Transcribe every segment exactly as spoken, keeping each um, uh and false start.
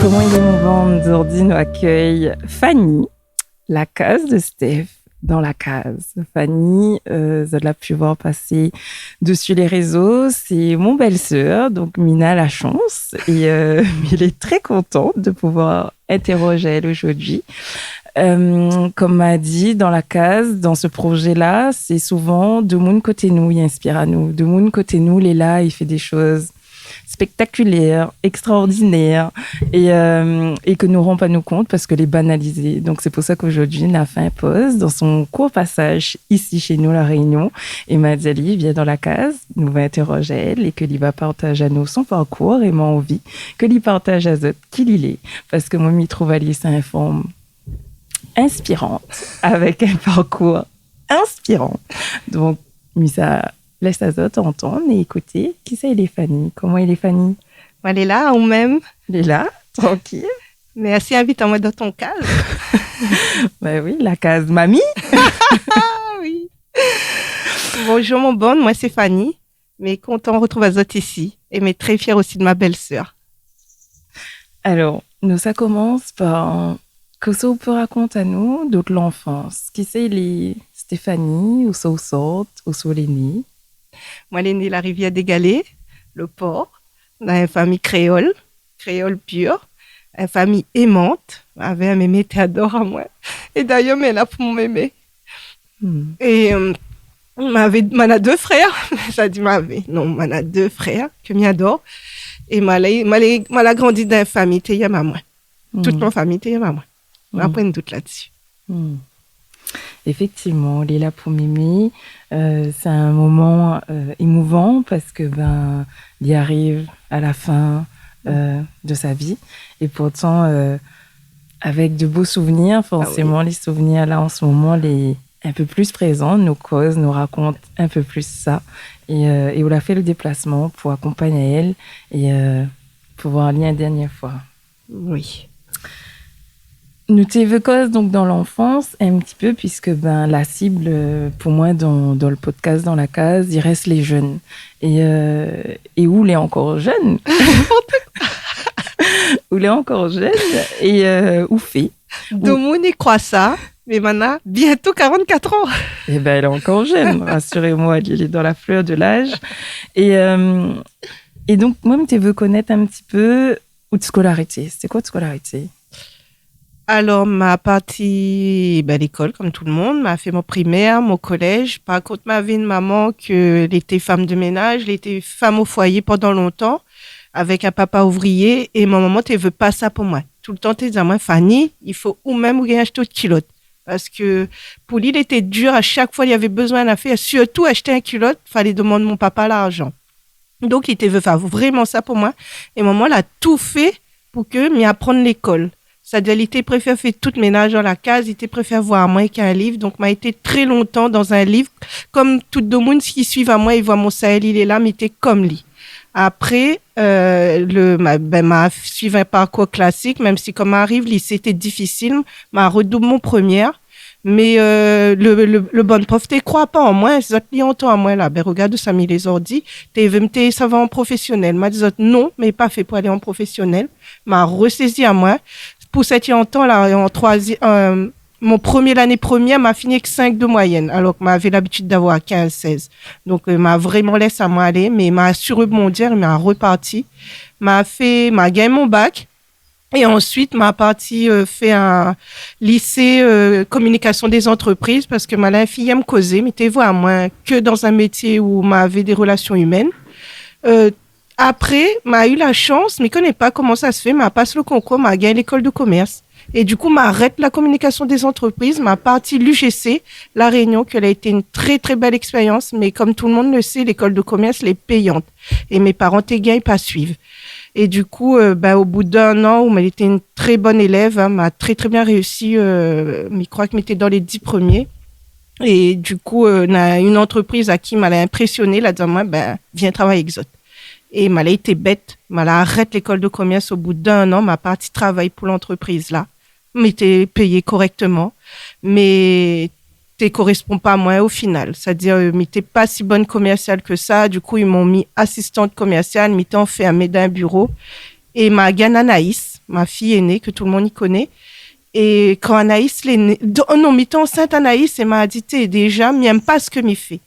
Koman i lé mon bann ? Zordi nou akèy Fanny, la kaz de Steph, dan la kaz. Fanny, euh, zot la pu voir pasé dsi lé rézo, sé mon bèl-sèr, donk mi na la shans, é, euh, mi lé trè kontan de pouvoir interroge aèl zordi. Euh, kom ma di, dan la kaz, dan se prozé-la, sé souvan demoun koté nou i inspir anou. Demoun koté nou lé la, i fé dé shoz spéktakilèr, ékstraordinèr, é, euh, é ke nou rann pa nou kont parske lé banalizé. Donk sé pou sa ke zordi nou la fé in poz dan son kour pasaz isi shé nou, La Rényon, é ma di ali, vien dan la kaz, nou va interroge aèl é ke li va partaz anou son parkour, é ma anvi ke li partaz azot ki li lé, parske moin mi trouv ali sé in fanm inspirant, avèk in parkour inspiran. Donk mi sa lès azot antann é ékouté kisa i lé Fanny. Koman i lé Fanny ? Moin lé la, ou mèm ? Lé la, trankil. Mèrsi invit amoin dan ton kaz. Ba oui, la kaz mami. Ah oui. Bonjour mon bann, moin sé Fanny. Mi lé kontan retrouv azot isi, é mi lé trè fièr osi de ma bèl-sèr. Alor, nou sa komans par, kosa ou pé rakont anou de out lanfans ? Kisa i lé Stéphanie ? Ousa ou sort ? Ousa ou lé né ? Moin lé né La Rivière des Galets, Le Port, dan in fami kréol, kréol pur, in fami émant, avèk in mémé té ador amoin. É dayèr, mi lé la pou mon mémé. Hmm. É, euh, mavé, ma na dé frèr, sa di mavé. Non, ma na dé frèr ke mi ador. É ma la, ma la, ma la grandi dan in fami té yèm amoin. Hmm. Tout mon fami té yèm amoin. Hmm. Apré, nou dout la dsi. Hmm. Éfèktivman, lé la pou mémé, euh, sé in moman, euh, émouvan parske, bin, li ariv a la fin, euh, de sa vi. É pourtan, euh, avèk de bo souvnir, forséman, ah oui, lé souvnir la, an se moman, lé in pé pli prézan, nou koz, nou rakont in pé pli sa. É, euh, é ou la fé le déplasman pou akonpagn aèl é, euh, pou voir ali in dèrnié foi. Oui. Nou té vé koz donk dan lanfans in ti pé, puiske, bin, la sib, euh, pou moin dan, dan le podcast, dan la kaz, i rès lé jenn. É, euh, é ou lé ankor jenn. Ou lé ankor jenn é, euh, ou fé. Ou... Demoun i kroi sa, mé ma na bientôt quarante-quatre ans. É bin, lé ankor jenn, rasir amoin, lé dan la flèr de laz. É, euh, é donk, moin, mi té vé konèt in ti pé out skolarité. Sété koi out skolarité ? Alor, ma parti, bin, lékol, kom tout le moun, ma fé mon primèr, mon kolèz. Par kont, mavé in momon ke lété fanm de ménaz, lété fanm o foiyé pandan lontan, avèk in papa ouvriyé, é mon momon té vé pa sa pou moin. Toultan té di amoin, Fanny, i fo ou mèm ou gingn ashté out kilot. Parske pou li, lété dir, a shak foi li avé bezoin in nafèr, sirtou ashté in kilot, falé demann mon papa larzan. Donk, li té vé fé vréman sa pou moin. É momon la tou fé pou ke mi aprann lékol. Sétadir, li té préfèr fé tout ménaz dan la kaz, li té préfèr voir amoin èk in liv. Donk, ma été trè lontan dan in liv. Kom tout demoun ki suiv amoin, i voi mon saèl, li lé la, mi té kom li. Apré, euh, le, ma, bin, ma suiv in parkour klasik, mèm si kom ma ariv lisé, té difisil, ma redoub mon premièr. Mé, euh, le, le, le bann prof té kroi pa an moin, zot li antan amoin la, bin, regard ousa mi lé zordi, té vé, mi té sava an profésionèl. Ma di zot non, mi lé pa fé pou alé an profésionèl. Ma resézi amoin. Pou sèt antan la, an troizi-, euh, mon premié lané premièr, ma fini èk sink de moiyèn, alor ke mavé labitid d'avoir kinz, sèz. Donk, euh, ma vréman lès amoin alé, mé ma su rebondir, ma reparti. Ma fé, ma gingn mon bak. É ansuit, ma parti, euh, fé in lisé, euh, kominikasion dé zantrepriz, parske ma la in fiy i èm kozé, mi té voi amoin ke dan in métié ousa mavé dé rélasion imèn. Euh, apré, ma u la shans, mi koné pa koman sa sé fé, ma pas le konkour, ma gingn lékol de komèrs. É du kou, ma arèt la kominikasion dé zantrepriz, ma parti l'U G C, La Rényon, ke la été in trè, trè bèl ékspérians, mé kom tout le moun le sé, lékol de komèrs lé péyant. É mé paran té gingn pa suiv. É du kou, euh, bin, o bout d'in an, ousa ma lété in trè bone élèv, in, ma trè, trè bien réisi, euh, mi kroi ke mi lété dan lé dis premié. É du kou, euh, na in antrepriz a ki ma la inprésioné, la di amoin, bin, vien travay èk zot. É ma la été bèt, ma la arèt lékol de komèrs o bout d'in an, ma parti travay pou lantrepriz la. Mi té péyé korèkteman, mé té korèspon pa amoin o final. Sétadir, euh, mi té pa si bone komèrsial ke sa. Du kou, i m'ont mi asistant komèrsial, mi té anfèrmé dan in biro. É ma gingn Anaïs, ma fiy éné, ke tout le moun i koné. É kan Anaïs lé né, do-, non, mi té ansint Anaïs é ma di, té, déja, mi èm pa sak mi fé.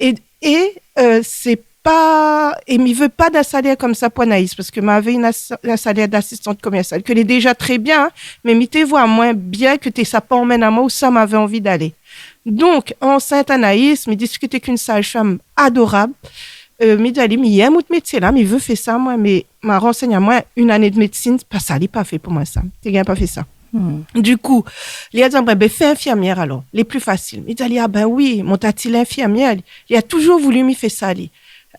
É, é, euh, sé pa, é mi vé pa d'in salèr konmsa pou Anaïs, parske mavé in as-, in salèr d'asistant komèrsial, ke lé déja trè bien, in, mé mi té voi amoin bien ke té sa pa amenn amoin ousa mavé anvi d'alé. Donk, ansint Anaïs, mi diskité èk in saz-fanm adorab. Euh, mi di ali, mi èm out métié la, mi vé fé sa, moin, mé ma ransègn amoin, in ané de médsine, pa sa, lé pa fé pou moin sa. Té gingn pa fé sa. Hmm. Dikou, li la di amoin, bin, fé infirmièr alor, lé pli fasil. Mi di ali, a bin oui, mon tati lé infirmièr, li, li la touzour voulu mi fé sa, li.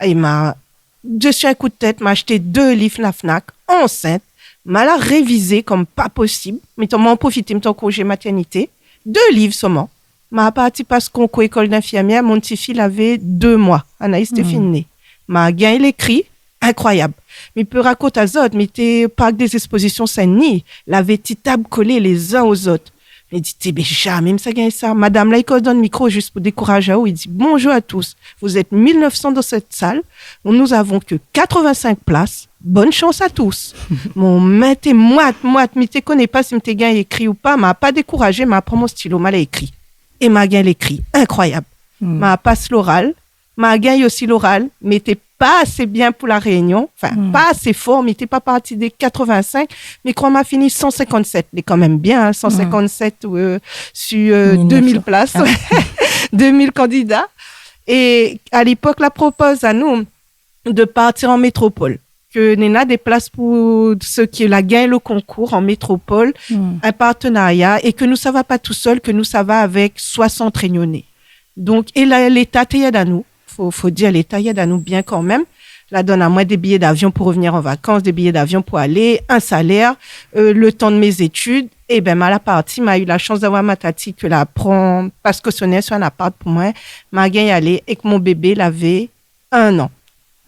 É ma, dsi in kou d'tèt, ma ashté dé liv la Fnac, ansint, ma la révizé konm pa posib. Mi té, ma profité, mi té an konzé matèrnité. Dé liv solman. Ma parti pas konkour ékol d'infirmièr, mon tifi lavé dé moi. Anaïs té fine né. Ma gingn lékri, inkroyab. Mi pé rakont azot, mi té park dé zèkspozision Sin-Dni, lavé ti tab kolé lé zin o zot. Mi di, té, mé zamé mi sa gingn sa. Madam la i koz dan mikro, zis pou dékouraz aou, i di, bonjour à tous. Vous êtes mille neuf cents dans cette salle. Nous avons que quatre-vingt-cinq places. Bonne chance à tous. Mon min té moit, moit, mi té koné pa si mi té gingn ékri ou pa, ma pa dékourazé, ma pran mon stilo, ma la ékri. É ma gingn lékri. Inkroyab. Hmm. Ma pas loral, ma gingn osi loral, mé té pa asé bien pou La Rényon, anfin, hmm, pa asé for, mi té pa parti dé quatre-vingt-cinq, mi kroi ma fini san sinkant-sèt, lé kan mèm bien, in, san sinkant-sèt, euh, su, euh, dé mil plas, dé mil kandida. É a lépok, la propoz anou de partir an métropol, ke néna dé plas pou sak la gingn lo konkour an métropol, in partenarya, é ke nou sava pa tousèl, ke nou sava avèk soisant Rényoné. Donk, é la, Léta té èd anou, fo, fo dir, Léta i èd anou bien kan mèm. La donn amoin dé biyé d'avion pou revenir an vakans, dé biyé d'avion pou alé, in salèr, euh, le tan de mé zétid. É bin, ma la parti, ma u la shans d'avoir ma tati ke la pran, pas kosionèr su in apart pou moin. Ma gingn alé èk mon bébé, lavé in an.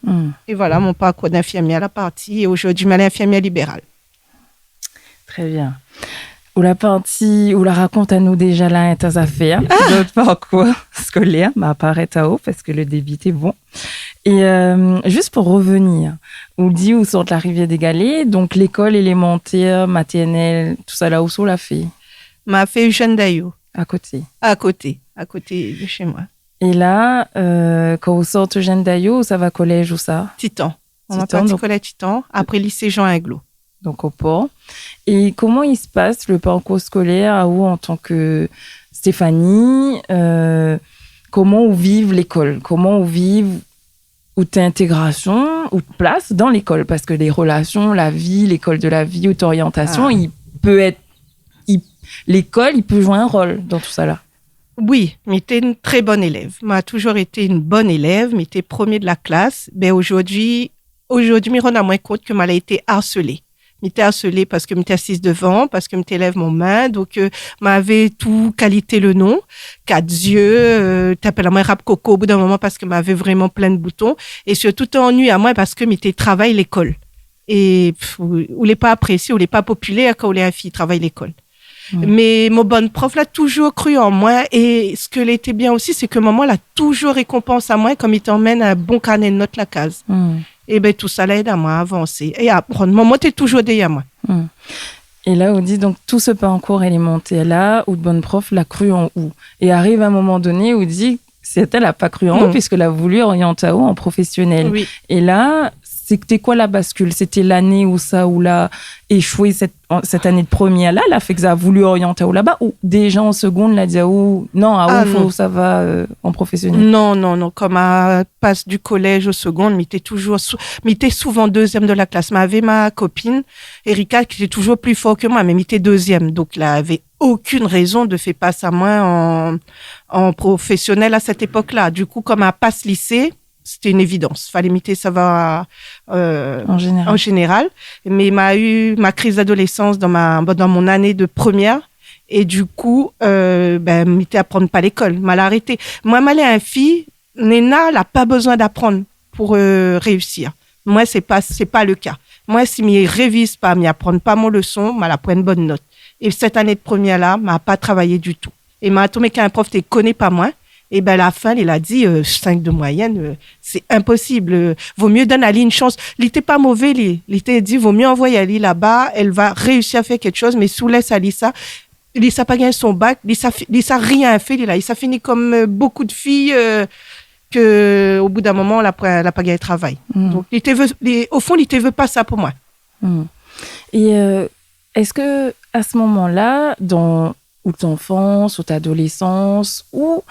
Hmm. É voila, mon parkour d'infirmièr la parti, é ojourdui, ma lé infirmièr libéral. Trè bien. Ou la parti, ou la rakont anou déja la in ta zafèr, ah, dan out parkour skolèr, ma arèt aou, parske le débi té bon. É, euh, zis pou revenir, ou di ou sort La Rivière des Galets, donk lékol élémantèr, matèrnèl, tousala, ousa ou la fé ? Ma fé Eugène Dayot. A koté. A koté, a koté de shé moin. É la, euh, kan ou sort Eugène Dayot, ou sava kolèz ousa ? Titan. Titan, donk. Moin la parti kolèz Titan, apré lisé Jean Inglot. Donk o Por. É koman i spas le parkour skolèr aou an tan ke Stéphanie, euh, koman ou viv lékol ? Koman ou viv out intégrasion, out plas dan lékol ? Parske lé relasion, la vi, lékol de la vi, out oriantasion, ah, i pé èt, i, lékol, i pé zoué in rol dan tousala. Oui, mi té in trè bone élèv. Ma touzour été in bone élèv, mi té promié de la klas. Bin, ojourdui, ojourdui, mi rann amoin kont ke ma la été arselé. Mi té arselé parske mi té asiz dovan, parske mi té lèv mon min. Donk, euh, mavé tout kalité le non, kat zié, euh, té apèl amoin rap koko o bout d'in moman parske mavé vréman plin bouton. É sirtou, té anui amoin parske mi té travay lékol. É, pff, ou, ou lé pa aprésié, ou lé pa popilèr kan ou lé in fiy travay lékol. Mm. Mé mon bann prof la touzour kru an moin, é sak lété bien osi, sé ke momon la touzour rékonpans amoin, kom li té amenn in bon karné de not la kaz. Mm. É bin, tousala la èd amoin avansé é aprann. Momon té touzour dèrièr moin. Mm. É la, ou di, donk, tout se parkour élémantèr la, out bann prof la kru an ou. É ariv in moman doné, ou di, sèrtin la pa kru an ou, non, piske la voulu oriant aou an profésionèl. Oui. É la, sété koi la baskil ? Sété lané ousa ou la éshoué sèt, an, sèt ané de promièr la, la fé ke sa la voulu oriant aou laba, ou déja an segonn, la di aou, non, aou, ah, fo, non, sava, euh, an profésionèl ? Non, non, non. Kom ma pas du kolèz o segonn, mi té touzour sou-, mi té souvan dezièm de la klas. Mavé ma kopine, Erika, ki té touzour pli for ke moin, mé mi té dezièm. Donk, lavé okin rézon de fé pas amoin an, an profésionèl a sèt épok la. Dikou, kom ma pas lisé, sété in évidans. Falé mi té sava, euh, an zénéral. An zénéral. Mé ma u ma kriz d'adolésans dan ma, dan mon ané de promièr. É dikou, euh, bin, mi té aprann pa lékol. Ma la arété. Moin, ma lé in fiy, néna la pa bezoin d'aprann pou, euh, réusir. Moin, sé pa, sé pa le ka. Moin, si mi réviz pa, mi aprann pa mon leson, ma la pran in bone not. É sèt ané de promièr la, ma pa travayé ditou. É ma tonm èk in prof té koné pa moin, Ébin, la fin, li la di, euh, cinq de moyenne, euh, c'est impossible. Euh, vaut mieux donn ali in shans. Li té pa mové, li. Li té di, vaut mieux anvoy ali laba, èl va réusir à faire quelque chose, mé si ou lès ali sa, li sa pa gingn son bac, li sa fi-, li sa rien fé, li la. Li sa fini konm, euh, beaucoup de filles, euh, ke, au bout d'un moment, la pa, la pa gingn travay. Hmm. Donk, li té vé, li, au fond, li té vé pa sa pou moin. Hmm. Et, euh, est-ce que, à ce moment-là, dans, ou ton enfance, ou ta adolescence, ou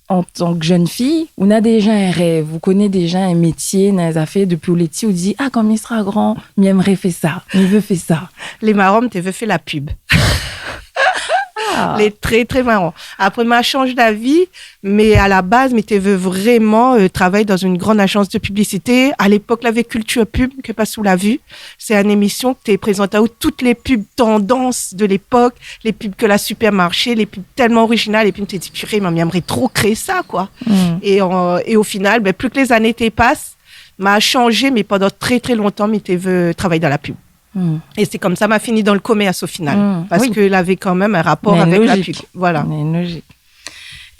en tant que jeune fille, ou na déjà un rêve, ou koné déjà un métier, na zafèr, dopi ou lé ti, ou di, ah, kan mi sra gran, mi èmré fé sa, mi vé fé sa. Lé maran, mi té vé fé la pub. Ah. Lé trè, trè maran. Apré, ma shanj d'avi, mé à la base, mi té vé vréman, euh, travay dan une grande agence de publicité. À l'époque, lavé Culture Pub, ke pa si ou la vu. Sé in émission ke té prézant aou tout lé pub tendance de l'époque, lé pub ke la supermarché, lé pub tèlman original. Épi mi té di, purée, mé mi èmré tro kréé sa, koi. Mm. É, euh, é au final, bin, plis ke lé zané té pas, ma shanjé, mé pandan trè, trè lontan, mi té vé travay dan la pub. Hmm. É sé konmsa ma fini dan le commerce au final. Hmm, oui. Parske lavé kan mèm in rapor avèk la pub. Mé lozik. Voilà. Mé lozik.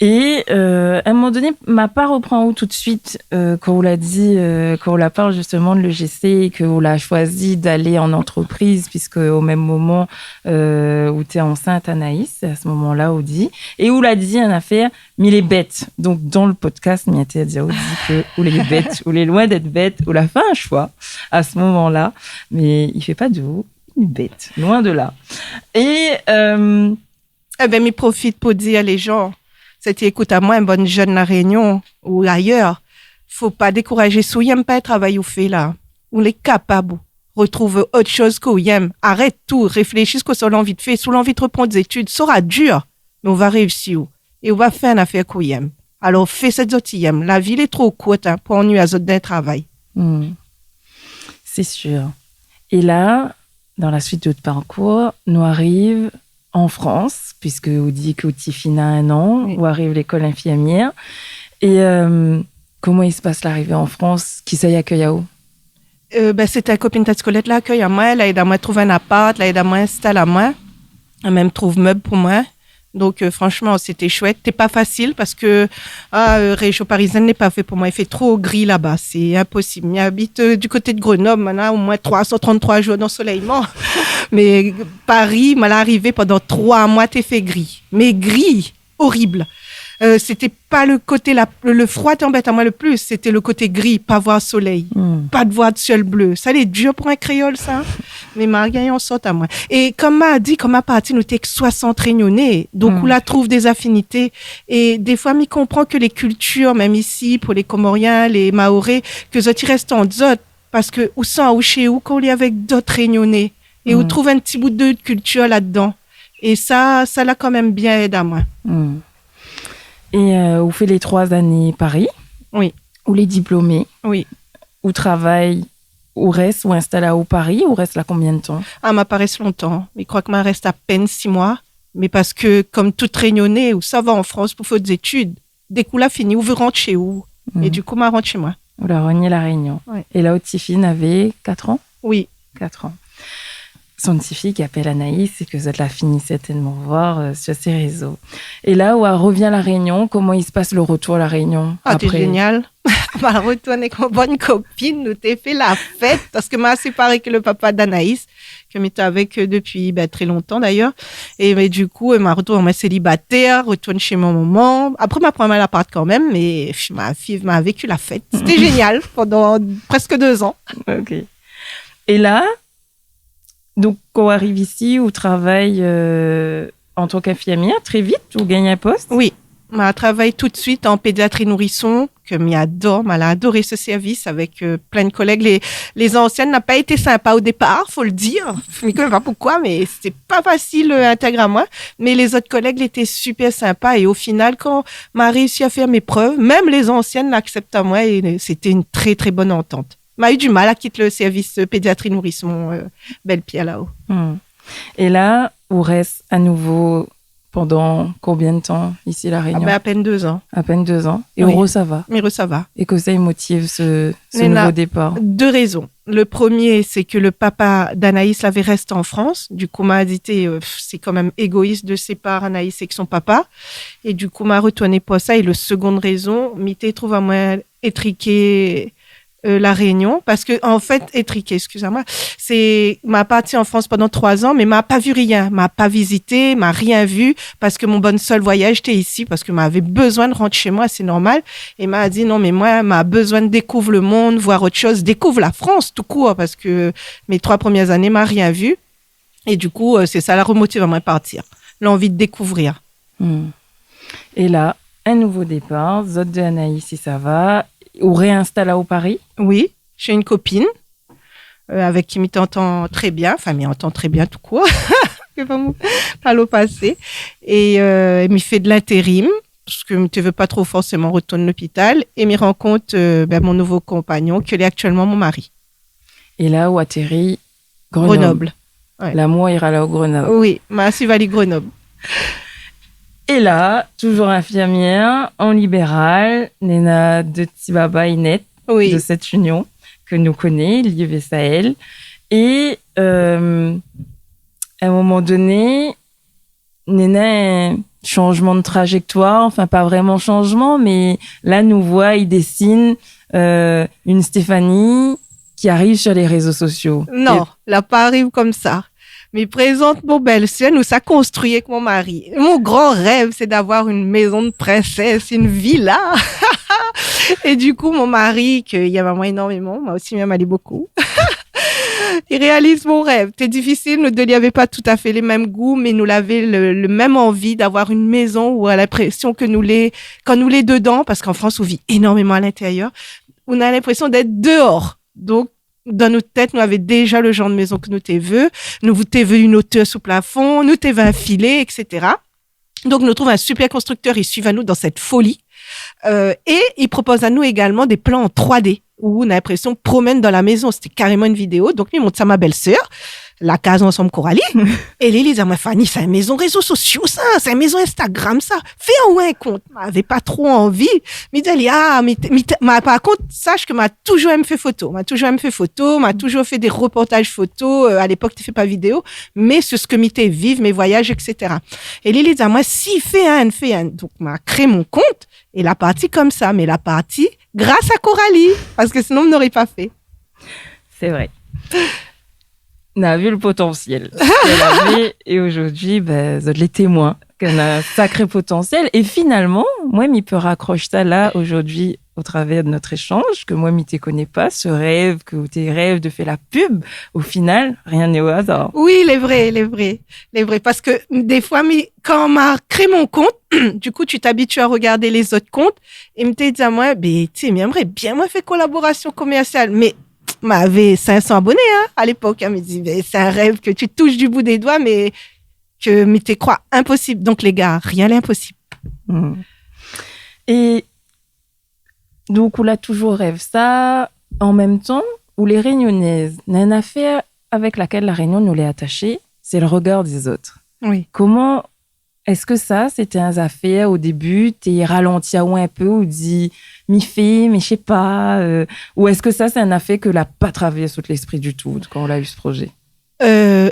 É, euh, à un moment donné, ma pa repran aou tout de suite, euh, kan ou la di, euh, kan ou la parl justement de l'E G C é ke ou la choisi d'aller en entreprise, puisque au même moment, euh, ou té enceinte, Anaïs, à ce moment-là, ou di, é ou la di in afèr, mi lé bèt. Donk, dan le podcast, mi intèrdi aou di ke ou lé bèt, ou lé loin d'èt bèt, ou la fé in shoi à ce moment-là, mé i fé pa de ou in bèt, loin de là. É, euh, ébin, mi profit pou dir lé jan, sak i ékout amoin, bann jenn La Rényon ou ayèr, fo pa dékourazé. Si ou yèm pa in travay ou fé la, ou lé kapab retrouv ot shoz ke ou yèm. Arèt tout, réfléshi sak ou la anvi de fé. Si ou la anvi de reprann zétid, sora dir, mé ou va réusir. É ou va fé in afèr ke ou yèm. Alor, fé sak zot i yèm. La vi lé tro kourt, hein, pou annuiy azot dan in travay. Hmm. C'est sûr. É la, dan la suite de out parcours, nou ariv en France, puisque ou di ke out tifi na un an, oui, ou ariv lékol infirmièr. É, euh, koman i se passe l'arrivée en France ? Kisa i akèy aou ? Euh, bin, sété in kopine Tèt Skolèt la akèy amoin, la èd amoin trouv in apart, la èd amoin instal amoin, la mèm trouv mèb pou moin. Donk, euh, franshman, sété shouèt. Té pa fasil parske, ah, euh, réjion parizièn lé pa fé pou moin. I fé tro gri laba, sé inposib. Mi abit, euh, du koté de Grenoble, moin na omoin trois cent trente-trois jour d'ansolèyman. Mé Paris, moin la arivé pandan troi moi, té fé gri. Mé gri, orib. Euh, sété pa le koté la, le, le froi té anbèt amoin le plis, sété le koté gri, pa voir solèy, hmm, pa de voir de sièl blé. Sa lé dir pou in kréol, sa, hein. Mé ma gingn an sort amoin. É konm ma di, konm ma parti, nou té ke soisant Rényoné. Donk, hmm, ou la trouv dé zafinité. É défoi, mi konpran ke lé kiltir, mèm isi, pou lé Komorien, lé Maoré, ke zot i rès ant zot. Parske ou san aou shé ou kan ou lé avèk dot Rényoné. É ou, hmm, trouv in ti bout de kiltir ladan. É sa, sa la kan mèm bien èd amoin. Hmm. É, euh, ou fé lé troi zané Paris. Oui. Ou lé diplomé. Oui. Ou travay, ou rès, ou instal aou Paris, ou rès la konbien de tan ? Ah, ma pa rès lontan. Mi kroi ke ma rès apèn sis moi. Mé parske, konm tout Rényoné, ou sava an Frans pou fé out zétid. Dèk ou la fini, ou vé rant shé ou. Mhm. É du kou, ma rant shé moin. Ou la rogn La Rényon. Oui. É la, out tifi navé quatre ans ? Oui. Quatre ans. Son tifi ki apèl Anaïs, é ke zot la fini sèrtènman voir, euh, sur ses réseaux. É la, ou la revien La Rényon, koman i se passe le retour La Rényon ? Ah, té apré ? Génial. Ma retourn èk mon bann kopine, nou té fé la fèt, parske ma séparé ke le papa d'Anaïs, ke mi té avèk, euh, dopi, bin, trè lontan d'ayèr. É, mé du kou, euh, ma retourn, moin sélibatèr, retourn shé mon momon. Apré, ma pran mon lapart kan mèm, mé, pff, ma viv, ma véki la fèt. Sété génial pandan prèsk dé zan. Ok. É la, donk, kan ou ariv isi, ou travay, euh, an tan k'infirmièr, trè vit, ou gingn in post ? Oui. Ma travay tout de suite an pédiatri nourison, ke mi ador, ma la adoré se sèrvis avèk, euh, plin de kolèg. Lé, lé zansièn la pa été sinpa o dépar, fo le dir. Mi koné pa poukoi, mé sété pa fasil, euh, intèg amoin. Mé lé zot kolèg lété super sinpa é o final, kan ma réisi a fèr mé prèv, mèm lé zansièn la aksèpt amoin é, euh, sété in trè, trè bone antant. Ma u du mal a kit le sèrvis, euh, pédiatri nourison, euh, Bèlpièr la-o. Hmm. É la, ou rès a nouvo pandan konbien de tan isi La Rényon ? Ah ben, à peine deux ans. À peine deux ans. É ou rosava ? Oui. Mi rosava. É kosa i motiv se, se nouvo dépar ? Néna dé rézon. Le premier, sé ke le papa d'Anaïs lavé rès an Frans. Du kou, ma di, té, euh, pff, sé kan mèm égoïs de sépar Anaïs èk son papa. É du kou, ma retourné pou sa. É le segonn rézon, mi té trouv amoin étriké, euh, La Rényon, parske, an fèt, étriké, excusez-moi, sé, ma parti an Frans pandan troi zan, mé ma pa vi rien, ma pa vizité, ma rien vi, parske mon bann sèl voiyaz té isi, parske mavé bezoin rant shé moin, sé normal. É ma di, non, mé moin, ma bezoin dékouv le monn, voir ot shoz, dékouv la Frans, tou kour, parske mé troi promièr zané, ma rien vi. É du kou, euh, sé sa la remotiv amoin partir. Lanvi de dékouvrir. Hmm. É la, in nouvo dépar, zot dé Anaïs i sava, ou réinstal aou Paris ? Oui, shé in kopine, euh, avèk ki mi té antann trè bien, anfin, mi antann trè bien tou kour, ke pa mo-, pa lo pasé. É, euh, mi fé de l'intérim, parske mi té vé pa tro forséman retourn lopital, é mi rankont, euh, ben, mon nouvo konpagnon, ke lé aktièlman mon mari. É la, ou atéri Grenoble. Grenoble. Ouais. Lamour i rala aou Grenoble. Oui, ma suiv ali Grenoble. É la, toujour infirmièr, an libéral, néna dé ti baba i né de sèt inion ke nou koné, Liv é Saël. É, euh, a in moman doné, néna in shanjman de trajèktoir, anfin, pa vréman shanjman, mé la, nou voi, i désine, euh, in Stéphanie ki ariv sur les réseaux sociaux. Non, la pa ariv konmsa. Mi prézant mon bèl-sèr, nou sa konstrui èk mon mari. Mon gran rèv, sé d'avoir in mézon de prinsès, in vila. É du kou, mon mari, ke i èm amoin énorméman, moin osi mi èm ali bokou. I réaliz mon rèv. Té difisil, nou dé, li avé pa toutafé le mèm gou, mé nou lavé le, le mèm anvi d'avoir in mézon ou a l'inprésion ke nou lé, kan nou lé dedan, parske an Frans, ou vi énorméman a l'intérieur, ou na l'inprésion d'èt déor. Donk, dan nout tèt, nou lavé déja le janr de mézon ke nou té vé. Nou té vé in otèr sou plafon, nou té vé in filé, et cetera. Donk, nou trouv in super konstriktèr, i suiv anou dan sèt foli. Euh, é i propoz anou égalman dé plan an troi D, ou na l'inprésion promèn dan la mézon. Sété karéman in vidéo. Donk, mi mont sa ma bèl-sèr, la kaz ansanm Coralie. É li, li di amoin, Fanny, sé in mézon rézo sosio, sa, sé in mézon Instagram, sa. Fé aou in kont. Mavé pa tro anvi. Mi di ali, ah, mi té, mi té, ma, par kont, sash ke ma toujour èm fé foto. Ma toujour èm fé foto, ma toujour fé dé reportaz foto, euh, a lépok, té fé pa vidéo, mé sé sak mi té viv, mé voiyaz, et cetera. É li, li di amoin, si, fé inn, fé inn. Donk, ma kréé mon kont, é la parti konmsa, mé la parti gras a Coralie, parske sinon, mi noré pa fé. Sé vré. Na vi le potansièl ke lavé, é zordi, ben, zot lé témoin ke na sakré potansièl. É finalman, moin, mi pé rakrosh sa la, zordi, au travèr de nout éshanj, ke moin, mi té koné pa, se rèv ke ou té rèv de fé la pub, au final, rien n'est au hasard. Oui, lé vré, lé vré, lé vré. Parske défoi, mi, kan ma kréé mon kont, du kou, tu t'habitues à regarder les autres comptes, é mi té di amoin, bé, ti, mi èmré bien, moin, fé kolaborasion komèrsial, mé mavé sink san aboné, hein, a lépok, hein, mi di, mé sé in rèv ke tu touches du bout des doigts, mé ke mi té kroi inposib. Donk, lé gars, rien n'est impossible. Hmm. É donk, ou la toujour rèv sa, an mèm tan, ou lé rényonèz, na in afèr avèk lakèl La Rényon nou lé atashé, sé le regard des autres. Oui. Koman Èske sa, sété in zafèr o débu, té ralanti aou in pé, ou di, mi fé, mé mi sé pa, euh, ou èske sa, sé in afèr ke la pa travèrs out léspri ditou kan ou la u se projé ? Euh,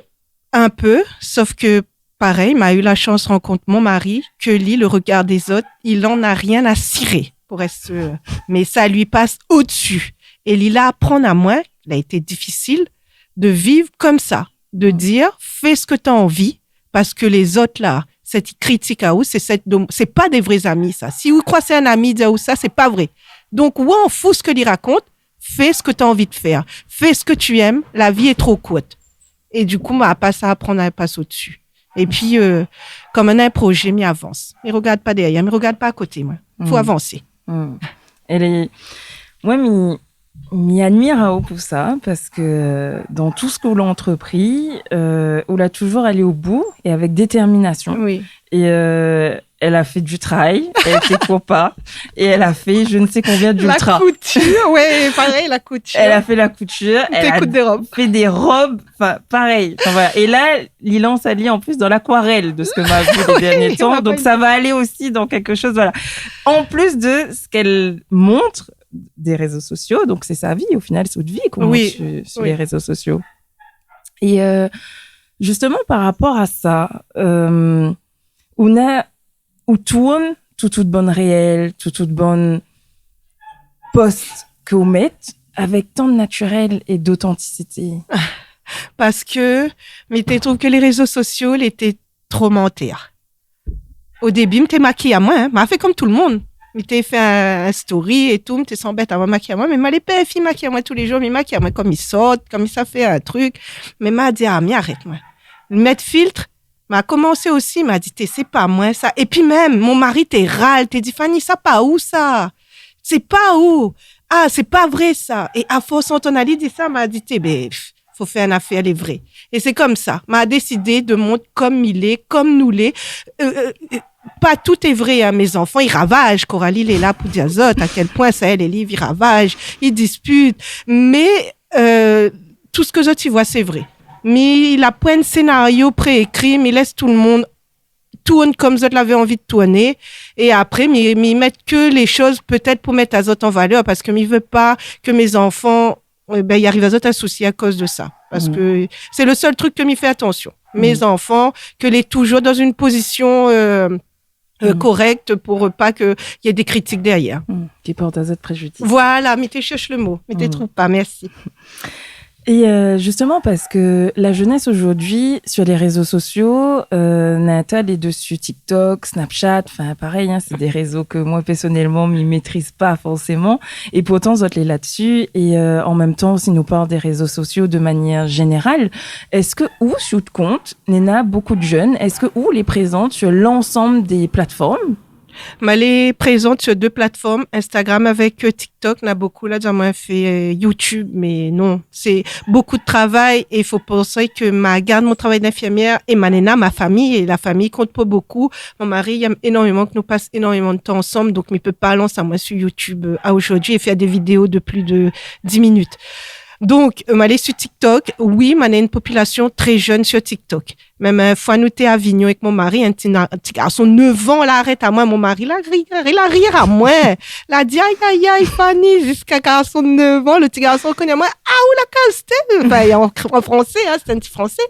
in pé, sof ke, parèy, ma u la shans rankont mon mari, ke li, le regard des autres, il en a rien à cirer, pou rès, euh, mé sa li pas odsi. É li la aprann amoin, la été difisil de viv konmsa. De dir, fé sak ou la anvi, parske lézot la, sèt i kritik aou, sé sèt dom-, sé pa dé vré zami, sa. Si ou kroi sé in ami, di aou sa, sé pa vré. Donk, ou anfou sak li rakont, fé sak ou la anvi de fèr. Fé sak ou èm, la vi lé tro kourt. É du kou, ma pas sa aprann a pas odsi. Épi, euh, kom néna in projé, mi avans. Mi rogard pa dèrièr, mi rogard pa a koté, moin. Fo avansé. Hmm. É lé, moin, mi, mi admir aou pou sa, parske dan tout sak ou la antrepri, euh, ou la toujour alé o bout é avèk détèrminasion. Oui. É, euh, elle a fait du trail, elle était compas, et elle a fait je ne sais combien d'ultra. La couture, ouais, pareil, la couture. Elle a fait la couture, elle a fait des robes. T'écoutes des robes. Enfin, pareil. Enfin, voilà. Et là, li lans ali en plus dans l'aquarelle de ce que ma vu les derniers temps. Donc, ça va aller aussi dans quelque chose, voilà. En plus de ce qu'elle montre des réseaux sociaux, donc c'est sa vie, au final, c'est votre vie qu'on montre sur, sur les réseaux sociaux. Et, euh, justement, par rapport à ça, euh, ou na, ou tourn tout, tout bann réel, tout, tout bann post ke ou mèt avèk tan de naturel é d'autantisité ? Parske mi té trouv ke lé rézo sosio lété tro mantèr. O débi, mi té makiy amoin, hein. Ma fé kom tout le moun. Mi té fé in, in story é tout, mi té sanm bèt amoin, makiy amoin, mé ma lé pa in fi makiy amoin tou lé jour, mi makiy amoin kom mi sort, kom mi sa fé in trik. Mé ma di, ah, mi arèt, moin. Mèt filt, ma komansé osi, ma di, té, sé pa moin sa. Épi mèm, mon mari té ral, té di, Fanny, sa pa ou sa. Sé pa ou. Ah, sé pa vré sa. É a fors antann ali di sa, ma di, té, bé, pff, fo fé in afèr lé vré. É sé komsa, ma désidé de mont kom mi lé, kom nou lé. Euh, euh, euh, pa tout lé vré, hein, mé zanfan i ravaz. Coralie lé la pou dir azot a kèl poin sa, lé liv i ravaz, i dispit. Mé, euh, tout sak zot i voi, sé vré. Mi la poin sénario préékri, mi lès tout le moun tourn kom zot lavé anvi de tourné. É apré, mi, mi mèt ke lé shoz pétèt pou mèt azot an valèr, parske mi vé pa ke mé zanfan, eh ben, i ariv azot in sousi akoz de sa. Parske sé le sèl trik ke mi fé atansion. Mé zanfan, ke lé toujour dan in pozision, euh, euh, korèk pou pa ke i é dé kritik dèrièr. Ki port azot préjudis. Voilà, mi té shèrsh le mo, mi té trouv pa, mèrsi. Et, euh, justement, parce que la jeunesse aujourd'hui, sur les réseaux sociaux, euh, na in ta lé dsi TikTok, Snapchat, enfin, pareil, hein, c'est des réseaux que moi, personnellement, mi maîtrise pas forcément. Et pourtant, zot lé la-dessus. Et, euh, en même temps, si nou parl des réseaux sociaux de manière générale, est-ce que ou, sur out kont, néna beaucoup de jeunes, est-ce que ou lé présente sur l'ensemble des plateformes ? Ma lé prézant sur dé platform, Instagram avèk, euh, TikTok. Na bokou la di amoin fé, euh, YouTube, mé non, sé bokou de travay é fo pansé ke ma gard mon travay d'infirmièr é ma néna ma fami, é la fami i kont pou bokou. Mon mari, i yèm énormeman ke nou pas énormeman de tan ansanm, donk mi pé pa lans amoin sur YouTube, euh, a zordi é fé dé vidéo de plis de dis minit. Donk, euh, ma lé sur TikTok, oui, ma néna in popilasion tré jeune sur TikTok. Mèm in foi nou té Avignon èk mon mari, in ti na-, ti garson neuf an la arèt amoin, mon mari la ri, la ri amoin. La di, ay, ay, ay, Fanny, ziska garson neuf an, le ti garson i koné amoin, ah, ou la kaz té, enfin, an, an fransé, hein, sé in ti fransé,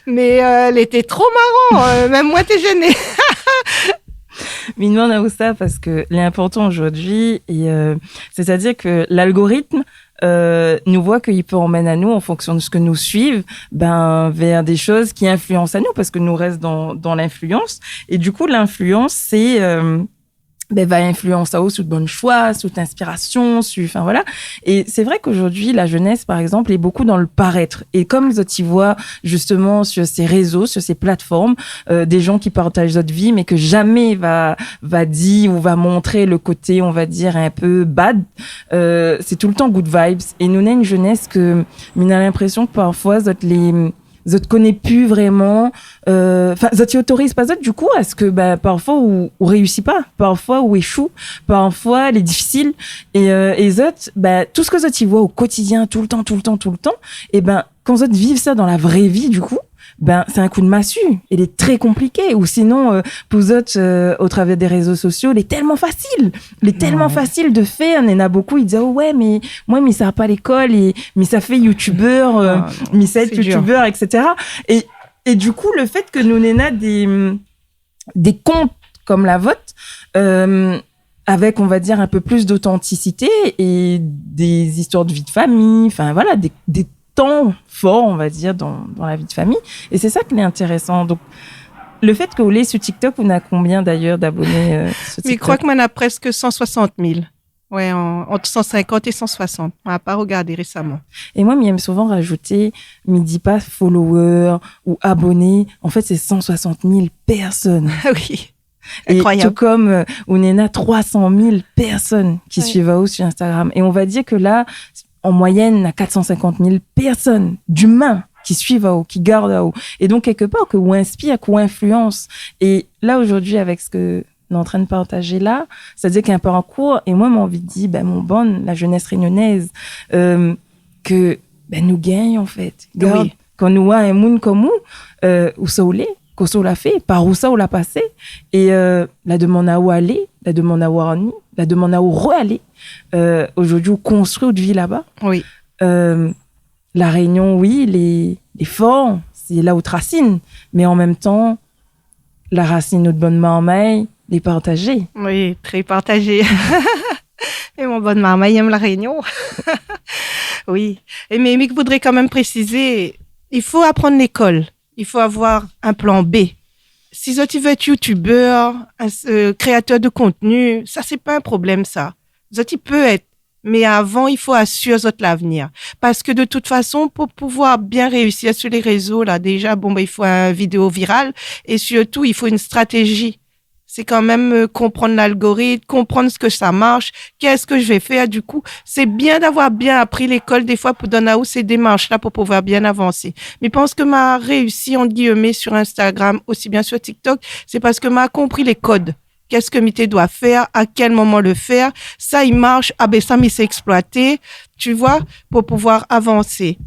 mé, euh, lété tro maran, euh, mèm moin té jéné. Mi domann aou sa parske lé inportan zordi, é, euh, sétadir ke l'algorithme, euh, nou voi ke li pé amenn anou, an fonksion de sak nou suiv, ben, vèr dé shoz ki influans anou, parske nou rès dan, dan l'influans. É du kou, l'influans, sé, euh, ben, va influans aou sur out bann shoi, sur out inspirasion, sur, enfin, voilà. É sé vré ke zordi, la jeunesse, par exemple, lé bokou dan le parèt. É kom zot i voi, justement, sur ces réseaux, sur ces plateformes, euh, des gens qui partagent zot vi, mé ke zamé va, va di ou va montr le koté, on va dir, in pé bad, euh, sé toultan good vibes. É nou néna in jeunesse ke, mi néna l'inprésion ke parfoi, zot lé, zot i koné pi vréman, euh, enfin, zot i otoriz pa zot, du kou, a sak, ben, parfoi ou, ou réisi pa, parfoi ou éshou, parfoi lé difisil. É, euh, é zot, ben, tout sak zot i voi o kotidien, toultan, toultan, toultan, é ben, kan zot i viv sa dan la vré vi, du kou, ben, sé in kou de masu, é lé tré konpliké. Ou sinon, euh, pou zot, euh, o travèr dé rézo sosio, lé tèlman fasil. Lé tèlman fasil de fèr. Néna bokou i di, oh ouais, mé moin, mi sa pa lékol, é mi sa fé youtubeur, euh, mi sa èt youtubeur, et cetera. É, é du kou, le fèt ke nou néna dé, dé kont kom la vot, euh, avèk, on va dir, in pé plis d'autantisité é dé zistoir de vi de fami, enfin, voilà, dé, dé tan for, on va dir, dan, dan la vi de fami. É sé sa ki lé intérésan. Donk, le fèt ke ou lé sur TikTok, ou na konbien d'ayèr d'aboné, euh, sur TikTok ? Mi kroi ke moin na prèsk san soisant mil. Ouais, an, ant san sinkant é san soisant. Ma pa rogardé résaman. É moin, mi èm souvan rajouté, mi di pa follower ou aboné. An fèt, sé san soisant mil pèrsone. Ah oui. É inkroiyab. Tout kom, euh, ou néna troi san mil pèrsone ki suiv aou sur Instagram. É on va dir ke la, an moiyèn, na kat san sinkant mil pèrsone, d'humain, ki suiv aou, ki gard aou. É donk, kèlkepar, ke ou inspir, ke ou influans. É la, zordi, avèk sak nou antrinn partaz la, sétadir k'in parkour, é moin, moin anvi di, bin, mon bann, la jeunesse réunionnaise, euh, ke, bin, nou gingn, an fèt. Gard, kan nou oi in moun konm ou, euh, ousa ou lé, kosa ou la fé, par ousa ou la pasé, é, euh, la demann aou alé, la demann aou arni, la demann aou re-alé. Euh, ojourdui, ou konstrui out vi laba. Oui. Euh, La Rényon, oui, lé, lé for, sé la out rasine, mé an mèm tan, la rasine out bann marmay, lé partazé. Oui, très partagé. É mon bann marmay i èm La Rényon. Oui. É mé, mé mi voudré kan mèm présizé, i fo aprann lékol. I fo avoir in plan B. Si zot i vé èt youtubeur, in, euh, kréatèr de kontni, sa, sé pa in problèm, sa. Zot i pé èt, mé avan, i fo asir zot lavenir. Parske de tout fason, pou pouvoir bien réisir sur lé rézo, la, déza, bon, bin, i fo in vidéo viral é sirtou, i fo in stratéji. Sé kan mèm, euh, konprann lalgoritm, konprann sak sa i marsh, qu'est-ce que je vais faire du coup. Sé bien d'avoir bien apri lékol défoi pou donn aou sé démarsh-la pou pouvoir bien avansé. Mi pans ke ma réisi, entre guillemets, sur Instagram, osi bien sur TikTok, sé parske ma konpri lé kod. Qu'est-ce que mi té doi fèr, à quel moment le faire, sa i marsh, ah bin sa mi sé exploité, tu vois, pou pouvoir avansé.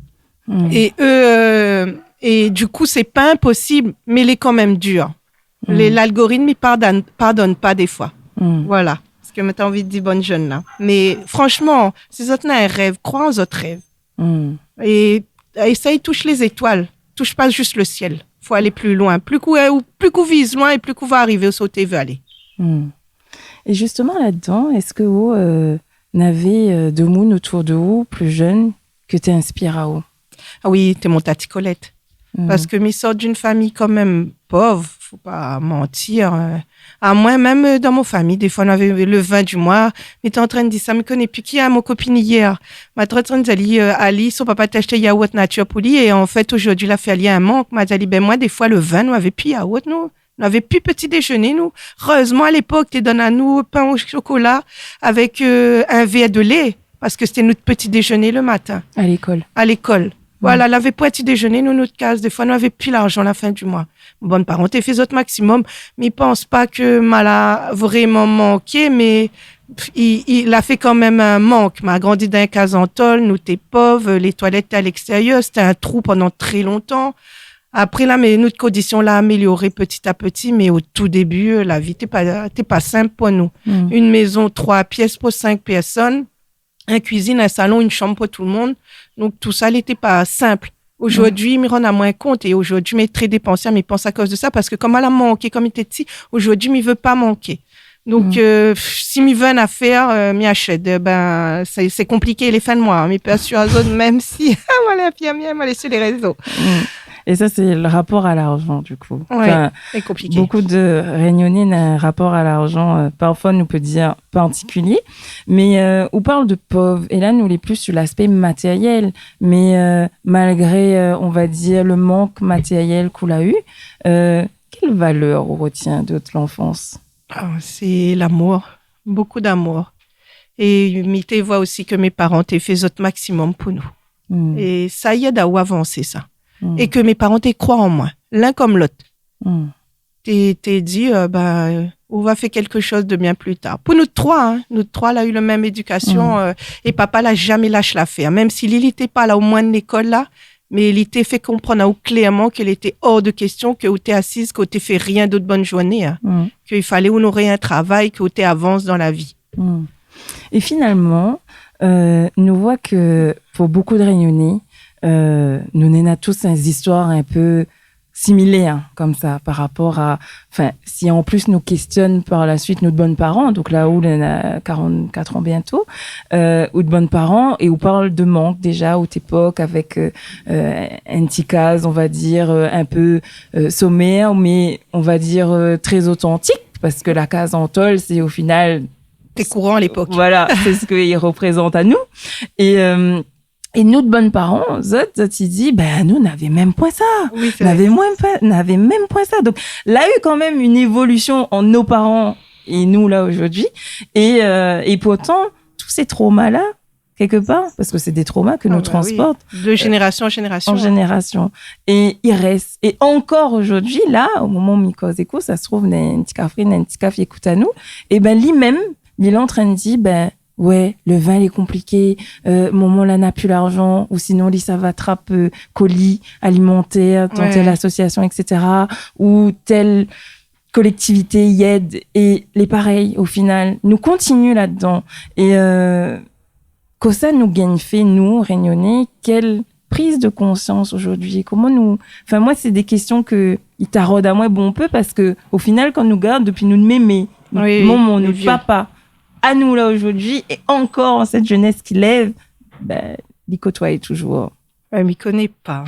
Hmm. É, euh, é du kou, sé pa inposib, mé lé kan mèm dir. Hmm. Lé, lalgoritm i pardone, pardone pa défoi. Hmm. Voilà. Sak mi té anvi di bann jenn la. Mé franshman, si zot néna in rèv, kroi an zot rèv. Hmm. É, éséy toush lé zétoil. Toush pa zis le sièl. Fo alé pli loin. Pli k'ou, ou, pli k'ou viz loin é pli k'ou va arivé ousa ou té vé alé. Hmm. É justeman, ladan, èske ou, euh, navé, euh, demoun otour de ou, pli jenn, ke té inspir aou ? Ah oui, té mon tati Kolèt. Hmm. Parske mi sort d'in famiy kan mèm pov, fo pa mantir, euh, Amoin mèm, euh, dan mon famiy, défoi, nou avé le vin du moi, mi té antrinn di sa, mi koné pi ki a mon kopine yèr. Ma té antrinn di ali, euh, ali, son papa té ashté yaourt natir pou li, é an fèt, ojourdui, la fé ali in mank. Ma di ali, bin, moin, défoi, le vin, nou avé pi yaourt, nou. Nou avé pi pti déjeuner, nou. Erèzman, a lépok, té donn anou pin o shokola avèk, euh, in vèr de lé. Parske sété nout pti déjeuner le matin. A lékol. A lékol. Voilà, navé poin ti déjeuner, nou, nout kaz, défoi, nou avé pi larzan la fin du moi. Mon bann paran té fé zot maksimom, mi pans pa ke ma la vréman manké, mé i, i la fé kan mèm in mank. Ma grandi dan in kaz an tol, nou té pov, lé toilèt té a lékstérièr, sété in trou pandan trè lontan. Apré la, mé nout kondision la amélyoré pti a pti, mé o tou débi, euh, la vi té pa, té pa sinp pou nou. Hmm. In mézon troi piès pou sink pèrsone, in kuizine, in salon, in shanm pou tout le monde. Donk, tousa, lété pa sinp. Ojourdui, mi rann amoin kont, é ojourdui, mi lé trè dépansièr, mi pans akoz de sa, parske kom ma la manké, kom mi té pti, ojourdui, mi vé pa manké. Donk, euh, pff, si mi vé in afèr, euh, mi ashèt. Euh, bin, sé, sé konpliké, lé fin de moi, mi pé asir azot, mèm si, moin lé infirmièr, moin lé sur lé rézo. Mm. É sa, sé le rapor a larzan, du kou. Ouais, sé konpliké. Anfin, bonpé de Rényoné na in rapor a larzan, euh, parfoi, nou pé dir, partikilié. Mé, euh, ou parl de pov, é la, nou lé pli sur l'aspé matérièl. Mé, euh, malgré, euh, on va dir, le mank matérièl k'ou la u, euh, kèl valèr ou rotien de out lanfans ? Ah, sé lamour, bonpé d'amour. É mi té voi osi ke mé paran té fé zot maksimom pou nou. Mm. É sa i èd aou avansé, sa. Mm. É ke mé paran té kroi an moin, l'un kom l'ot. Mm. Té, té di, euh, bin, euh, ou va fé kékshoz de bien pli tar. Pou nou troi, in, nou troi la u le mèm édikasion, mm, euh, é papa la zamé lash lafèr. Mèm si li, li té pa la o moin lékol la, mé li té fé konprann aou klèrman ke lété or de késtion ke ou té asiz, ke ou té fé rien d'ot bann zourné, in. Mm. Ke i falé ou noré in travay, ke ou té avans dan la vi. Mm. É finalman, euh, nou voi ke pou bonpé de Rényoné, euh, nou néna tous in zistoir in pé similèr, in, komsa, par rapor a, anfin, si an plis nou késtionn par la suit nout bann paran, donk la ou néna quarante-quatre an bientôt, euh, out bann paran, é ou parl de mank déza, out épok, avèk, euh, euh, in ti kaz, on va dir, euh, in pé, euh, somèr, mé on va dir, euh, trè otantik, parske la kaz an tol, sé o final... Té kouran a lépok. Voilà, sé sak i reprézant anou. É, euh, É nout bann paran, zot, zot i di, bin, nou, navé mèm poin sa. Oui, sé vré. Navé mèm poin, navé mèm poin sa. Donk, la u kan mèm in évolision ant nout paran é nou, la, ojourdui. É, euh, é pourtan, tout sé troma-la, kèlkepar, parske sé dé troma ke nou transport, euh, de jénérasyon an jénérasyon, an jénérasyon. É i rès. É ankor zordi, la, o moman ou mi koz èk ou, sa se trouv, néna in ti kafé, néna in ti kafé i ékout anou. É bin, li mèm, li lé antrin di, bin, wé, le vin lé konpliké, euh, momon la na pi larzan, ou sinon li sava trap, euh, koli alimantèr dan tèl asosyasyon, et cetera, ou tèl kolektivité i èd, é lé parèy, o final, nou kontinié ladan. É, euh, kosa nou gingn fé, nou, Rényoné, kèl priz de konsyans zordi ? Koman nou, anfin, moin, sé dé késtion ke i tarod amoin bonpé, parske, o final, kan nou gard, dopi nout mémé, nout momon, nout papa, anou la zordi, é ankor sèt zénès ki lèv, bin, li kotoiy touzour. Wé, mi koné pa.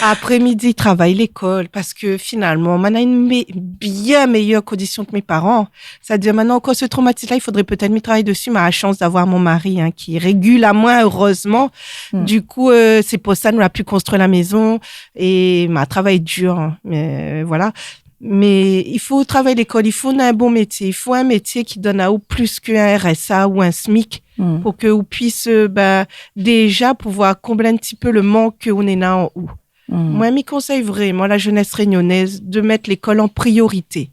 Apré, mi di, travay lékol, parske finalman, moin néna in mé-, bien méyèr kondisyon ke mé paran. Sétadir, mintnan, ankor se tromatis-la, i fodré pétèt mi travay dési, ma la shans d'avoir mon mari, hein, ki régil amoin, erèzman. Hmm. Du kou, euh, sé pou sa nou la pu konstrui la mézon, é ma travay dir, hein, mé, euh, voilà. Mé i fo travay lékol, i fo in bon métié, i fo in métié ki donn aou plis ke in R S A ou in smic, hmm, pou ke ou puis, euh, bin, déza pouvoir konblé in ti pé le mank ke ou néna an ou. Hmm. Moin, mi konsèy vréman la zénès rényonèz de mèt lékol an priorité.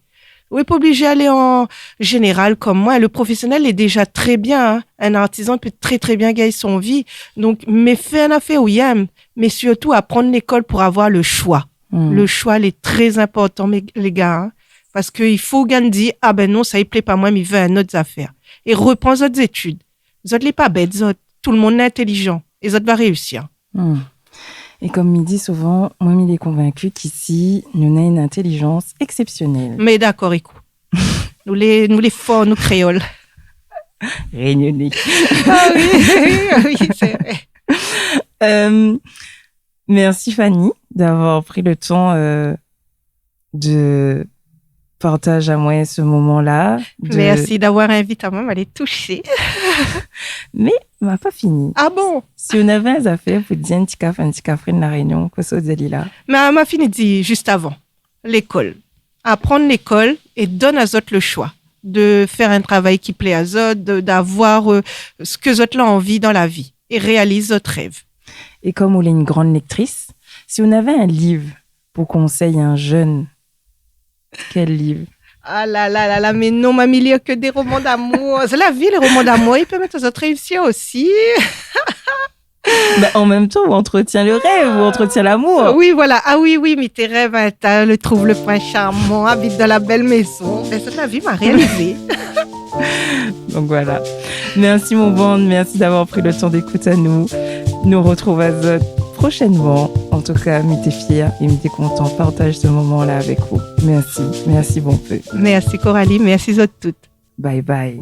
Ou lé pa oblizé alé an zénéral kom moin. Le profésyonèl lé déza trè bien, hein. In artizan i pé trè, trè bien gingn son vi. Donk, mé fé in nafèr ou i èm, mé sirtou aprann lékol pou avoir le shoi. Hmm. Le shoi, lé trè inportan, mé, lé gars, hein. Parske i fo gingn di, ah bin non, sa i plé pa moin, mi vé in not zafèr. É repran zot zétid. Zot lé pa bèt, zot. Tout le moun lé intélizan. É zot va réusir. Hmm. É kom mi di souvan, moin, mi lé konvinki k'isi, nou néna in intélizans èksèpsionèl. Mé dakor, ékout. Nou lé, nou lé for, nou kréol. Rényoné. Ah oui, oui, oui, sé vré. Euh, Merci Fanny d'avoir pris le temps, euh, de partager amoin ce moment-là. De... Merci d'avoir invité amoin, ma lé toushé. Mé ma pa fini. Ah bon ? Si ou navé in zafèr pou dir in ti kaf, in ti kafrine La Rényon, kosa ou di ali la ? Mé ma fini di zis avan. Lékol. Aprann lékol é donn azot le shoi de fèr in travay ki plé azot, de, d'avoir, euh, sak zot la anvi dan la vi é réaliz zot rèv. É kom ou lé in gran lektris, si ou navé in liv pou konsèy in jenn, kèl liv ? Ah la la la la, mé non, ma mi lir ke dé roman d'amour. Sé la vi, lé roman d'amour, i pèrmèt azot réusir osi. Bin, an mèm tan, ou antretien le rèv, ou antretien lamour. Oui, voilà. Ah oui, oui, mi té rèv, hein, ta le trouv le prince charmant, abit dan la bèl mézon. Bin, sé la vi ma réalizé. Donk voilà. Merci mon bann, merci d'avoir pris le temps d'écouter anou. Nou retrouv azot proshènman. An tou ka, mi té fièr é mi té kontan partaj se moman-la avèk ou. Merci, merci bonpé. Merci Coralie, merci zot tout. Bye bye.